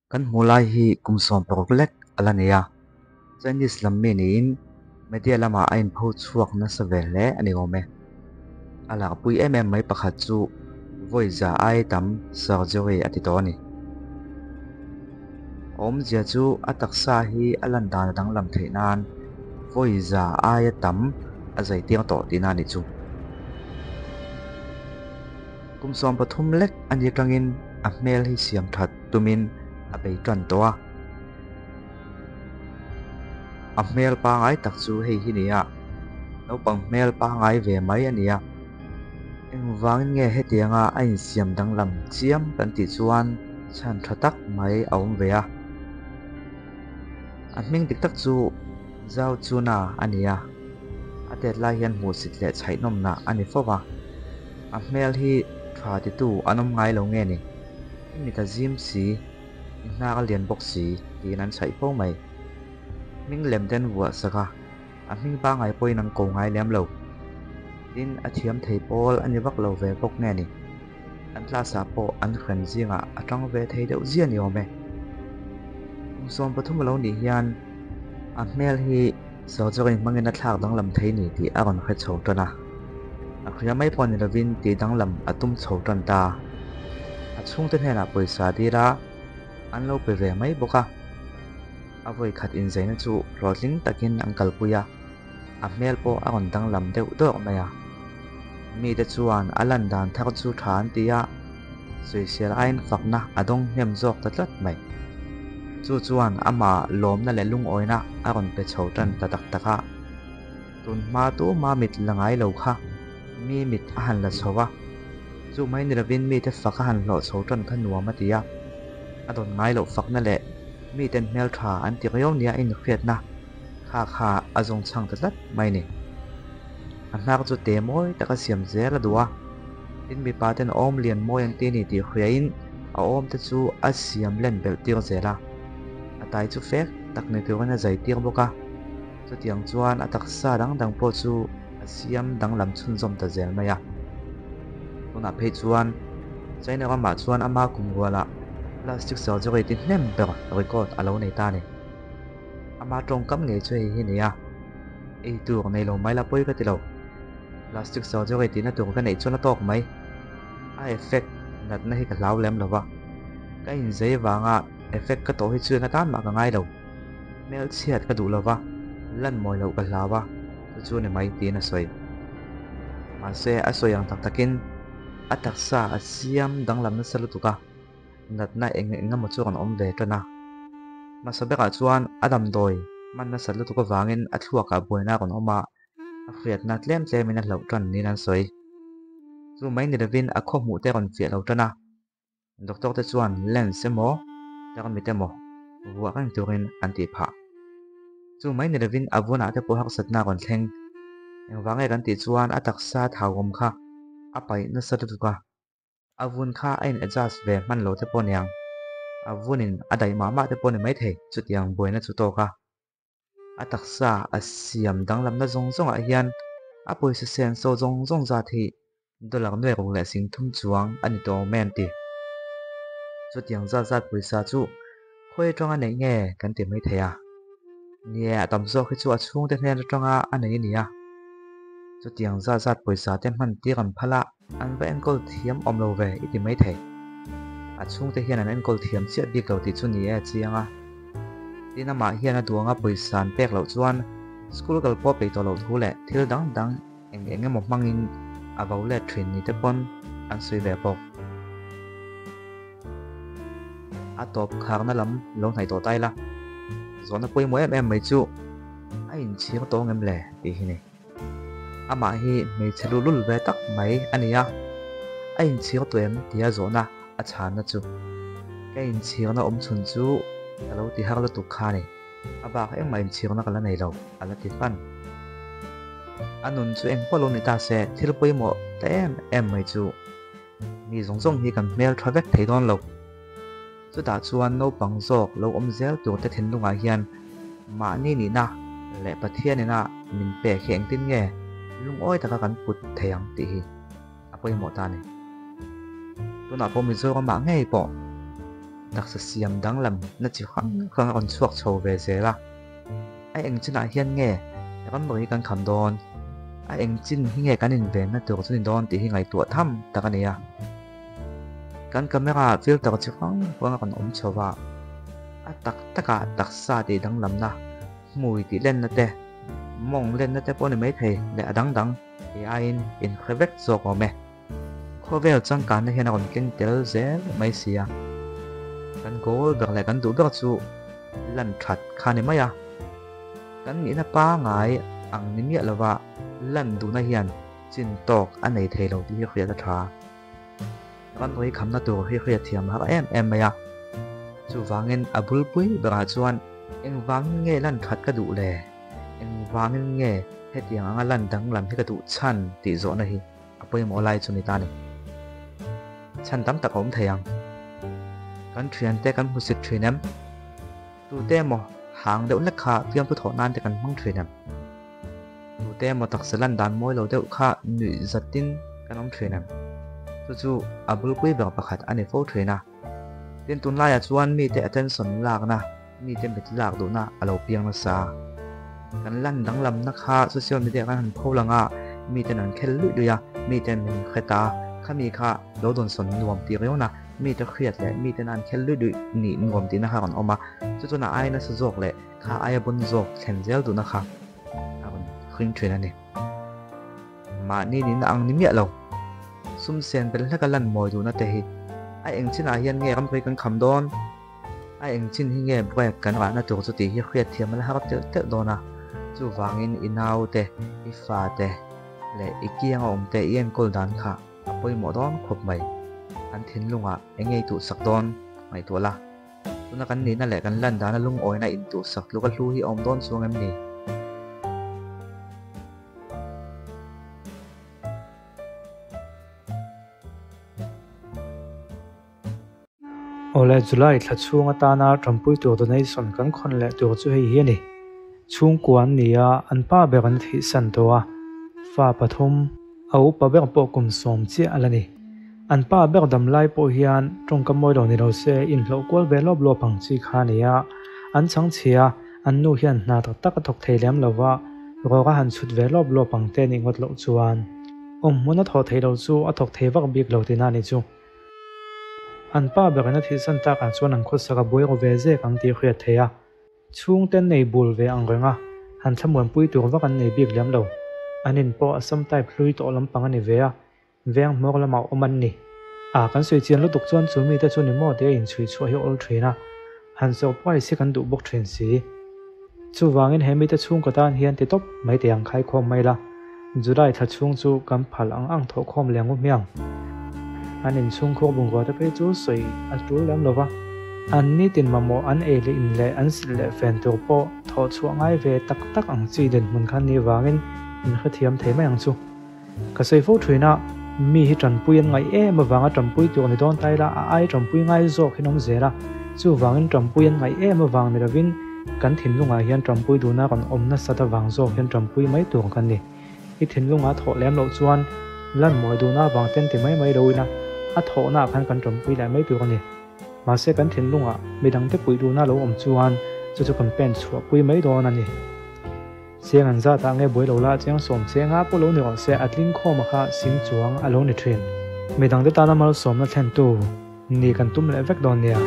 Kan hmuh lai hi kum 16 lek a la ni a, Chinese lam mi niin media lamah a inpho chhuak nasa ve hle a ni awm e. A lakpui em em mai pakhat chu vawi za ai tam surgery a ti tawh a ni. A awmzia chu a taksa hi a lan dan a danglam theih nan vawi za aia tam a zai tiang tawh tihna a nih chu. Kum 13 lek a ni atangin a hmel hi siam that tumin a bei tan tawh a. A hmel pangai tak chu hei hi nia, naupang hmel pangai ve mai a nia. Engvangin nge hetianga a insiam danglam chiam kan tih chuan chhan tha tak mai a awm ve a. A hming dik tak chu Zhao Chuna a ni a, a tet lai hian hmuhsit leh chhaihnawmna a ni fo va. A hmel hi tha titu an awm ngai lo nge ni? I mit a zim si, i hnak a lian bawk si tiin an chhaih fo mai. Hming lem te an vuah sak a, a hming pangngai pawhin an ko ngai lem lo. Tin, a thiam thei pawl a ni vak lo ve bawk nge ni? An class ah pawh an hren zingah a tang ve thei deuh ziah ni awm e. Kum 13 a lo nih hian a hmel hi surgery hmangin a thlak danglam thei ni tih a rawn hre chho tan a. A hria mai pawh ni lovin tih danglam a tum chho tan ta. A chhungte hnenah pawisa dil a, an lo pe ve mai bawk a. A vawi khat inzaina chu hlawhtling takin an kalpui a, a hmel pawh a rawn danglam deuh dawrh mai a. Mite chuan a lan dan thar chu tha an ti a, sawisel aiin fakna a dawng hnem zawk ta tlat mai. Chu chuan amah lawmna leh lungawina a rawn pe chho tan ta tak tak a. Tun hma tuma mit la ngai lo kha mi mit a han la chho a, chu mai ni lovin mite fak a han hlawh chho tan kha nuam a ti a. A dawn ngai loh fakna leh miten hmeltha an ti riau nia inhriatna kha kha a zawng chhang ta tlat mai ni. A hnar chu te mawi taka siam zel a duh a, tin mipa ten awm lian mawi an ti a ni tih hriain a awm te chu a siam len belh tir zel a, a tai chu fek tak ni turin a zai tir bawk a, chutiang chuan a taksa dang dang pawh chu a siam danglam chhunzawm ta zel mai a. Tunah phei chuan China ramah chuan ama kum rualah plastic surgery ti hnem ber record a lo nei ta a ni. Ama tawngkam ngei chu hei hi a ni a, ei tur nei lo mai la pawi ka ti lo. Plastic surgery tihna tur ka neih chuan a tawk mai. A effect natna hi ka hlau lem lo va, ka inzei vanga effect ka tawh hi chu eng atan mah ka ngai lo. Hmel chhiat ka duh lo va, lan mawi loh ka hlau a, chu chu ni mai tiin a sawi. Mahse a sawi ang tak takin a taksa a siam danglam nasa lutuk a. Natna eng eng emaw chu rawn awm ve tan a. Hmasa berah chuan a damdawi hman nasat lutuk avangin a thluakah buaina a rawn awm a, a hriatna tlem tlemin a hlauh tan niin an sawi. Chu mai ni lovin a khaw hmuh te rawn fiah lo tan a, doctor te chuan lens emaw tarmit emaw vuah reng turin an tih phah. Chu mai ni lovin a vunah te pawh harsatna a rawn thleng. Engvang nge kan tih chuan a taksa thau awm kha a paih nasa lutuk a. A vun kha a in adjust ve hman lo te pawh niang. A vunin a daih mah mah te pawh ni maithei chutiang buaina chu tawk a. A taksa a siam danglamna zawng zawngah hian a pawisa senso zawng zawng zat hi dollar nuai ruk leh 30 chuang a ni tawh awm e an ti. Chutiang zat zat pawisa chu khawi atanga neih nge kan ti maithei a. Nia a tam zawk hi chu a chhungte hnen atanga a nei a ni a. Chutiang zat zat pawisa te hman tir an phal a. An va enkawl thiam awm lo ve i ti mai thei. A chhungte hian an enkawl thiam chiah bik lo tih chu ni e a chiang a. Tin amah hian a duanga pawisa an pek loh chuan school kal pawh peih tawh loh thu leh thil dang dang eng eng emaw hmangin a vo let thin ni te pawn an sawi ve bawk. A tawp kharna lam lo hnaih tawh ta ila. Zawhna pawimawh em em mai chu a inchhir tawh ngem le tih hi ni. Amah hi hmeichhe luhlul ve tak mai a ni a, a inchhir tawh em tia zawhna a chhanna chu ka inchhirna awm chhun chu ka lo ti har lutuk kha a ni, a bak engmah inchhirna ka la nei lo a la ti fan. A nun chu eng pawh lo ni ta se thil pawimawh ta em em mai chu mi zawng zawng hi kan hmel tha vek thei dawn lo. Chutah chuan naupang zawk lo awm zel turte thinlungah hian mahni nihna leh Pathian ina min pek hi engtin nge lungawi taka kan put thei ang tih hi a pawimawh ta a ni. Tunah pawh Mizoramah ngei pawh. Taksa siam danglam na chi hrang hrang a rawn chhuak chho ve zel a. A eng chinah hian nge ramri kan kham dawn? A eng chin hi nge kan invenna tur chu ni dawn tih hi ngaihtuah tham tak a ni a. Kan camera filter chi hrang hrang a rawn awm chho a, a tak takah taksa tih danglamna, hmui tih lenna te, mawng lenna te pawh a ni maithei leh a dang dang kei aiin inhre vek zawk awm e. Khawvel changkanna hian a rawn keng tel zel mai si a, kan goal ber leh kan duh ber chu lan that kha ni mai a, kan nihna pangai ang ni miah lova lan duhna hian chin tawk a nei thei lo tih hi hriat a tha. Ramri khamna tur hi hriat thiam har em em mai a, chuvangin a bulpui berah chuan engvangin nge lan that ka duh le? Engvangin nge hetiang anga lan danglam hi ka duh chhan tih zawhna hi a pawimawh lai chu ni ta ni. Chhan tam tak a awm thei ang. Kan thiante kan hmusit thin em? Tute emaw hang deuh hlek kha fiamthu thawh nan te kan hmang thin em? Tute emaw taksa lan dan mawi lo deuh kha nuih zatin kan awm thin em? Chu chu a bulpui ber pakhat a ni fo thin a. Tin, tunlaiah chuan mite attention lakna, mite mit lak duhna a lo piang nasa. Kan lan danglamna kha social media kan han pho lang a, miten an khel luih luih a, miten min hre ta a, khami kha lo dawnsawn nuam tih riau na, mite hriat leh miten an khel luih luih nih nuam tihna kha a rawn awm a, chu chuan a ai nasa zawk leh kha aia bun zawk thlen zel duhna kha a rawn hring thin a ni. Mahni nihna ang ni miah lo. Sum sen bel hleka lan mawi duhna te hi a eng chinah hian nge ramri kan kham dawn? A eng chin hi nge break kan rahna tur chu tih hi hriat thiam a la har telh telh dawn a. Chuvangin i nau te, i fa te leh i kianga awm te i enkawl dan kha a pawimawh dawn khawp mai. An thinlungah eng nge i tuhsak dawn ngaihtuah la. Tuna kan nihna leh kan lan dana lungawina intuhsak tluk a hlu hi a awm dawn chuang em ni? Awle July thla chhung atana tanpui tur donation kan khawn leh tur chu hei hi a ni. Chhungkua an ni a, an pa ber an thihsan tawh a, fa pathum, a upa ber pawh kum sawm chiah a la ni. An pa ber dam lai pawh hian tawngka mawi lo ni lo se inhlawh kual ve lawp lawp ang chi kha a ni a, an chhangchhia an nu hian hna tak tak a thawk thei lem lo va, rawk a han chhut ve lawp lawp ang te nih ngawt loh chuan awmhmun a thawh theih loh chu a thawk thei vak bik lo tihna a ni chu. An pa berin a thihsan takah chuan an khawsak a buai ru ve zek ang tih hriat theih a, chhungte an nei bul ve ang reng a, han thlamuanpui tur vak an nei bik lem lo. An in pawh a sam type hlui tawh lampang a ni ve a, Veng hmawr lamah awm an ni. A, kan sawi chian lutuk chuan chu mite chu ni maw tia inchhui chhuah hi awl thin a, han surprise hi kan duh bawk thin si. Chuvangin he mite chhungkaw tan hian ti tawp mai teh ang khaikhawm mai la, July thla chhung chu kan phal ang ang thawhkhawm leh ngu hmiang. An inchhungkhur bungrua te phei chu sawi a tul lem lo va, an nitin mamawh an ei leh in leh an silh leh fen tur pawh thawh chhuah ngai ve tak tak ang chi dinhmun khan ni vangin in hrethiam thei mai ang chu. Ka sawi fo thin a, mi hi tanpui an ngaih em avanga tanpui tur ni dawn ta ila a ai tanpui ngai zawk hi an awm zel a, chuvangin tanpui an ngaih em avang ni lovin kan thinlungah hian tanpui duhna rawn awm nasat avang zawk hian tanpui mai tur kan ni. I thinlungah thawh lem loh chuan lan mawi duhna avang ten ti mai mai lo ila a thawhnaah khan kan tanpui leh mai tur a ni. Mahse kan thinlungah midangte puih duhna lo awm chuan chu chu kan pen chhuahpui mai dawn a ni. Chiang an zat ah nge buai lo la chiang sawm che nga pawh lo ni rawh se a tling khawm a kha sing chuang a lo ni thin. Midang te tana malsawmna thlentu ni kan tum leh vek dawn nia.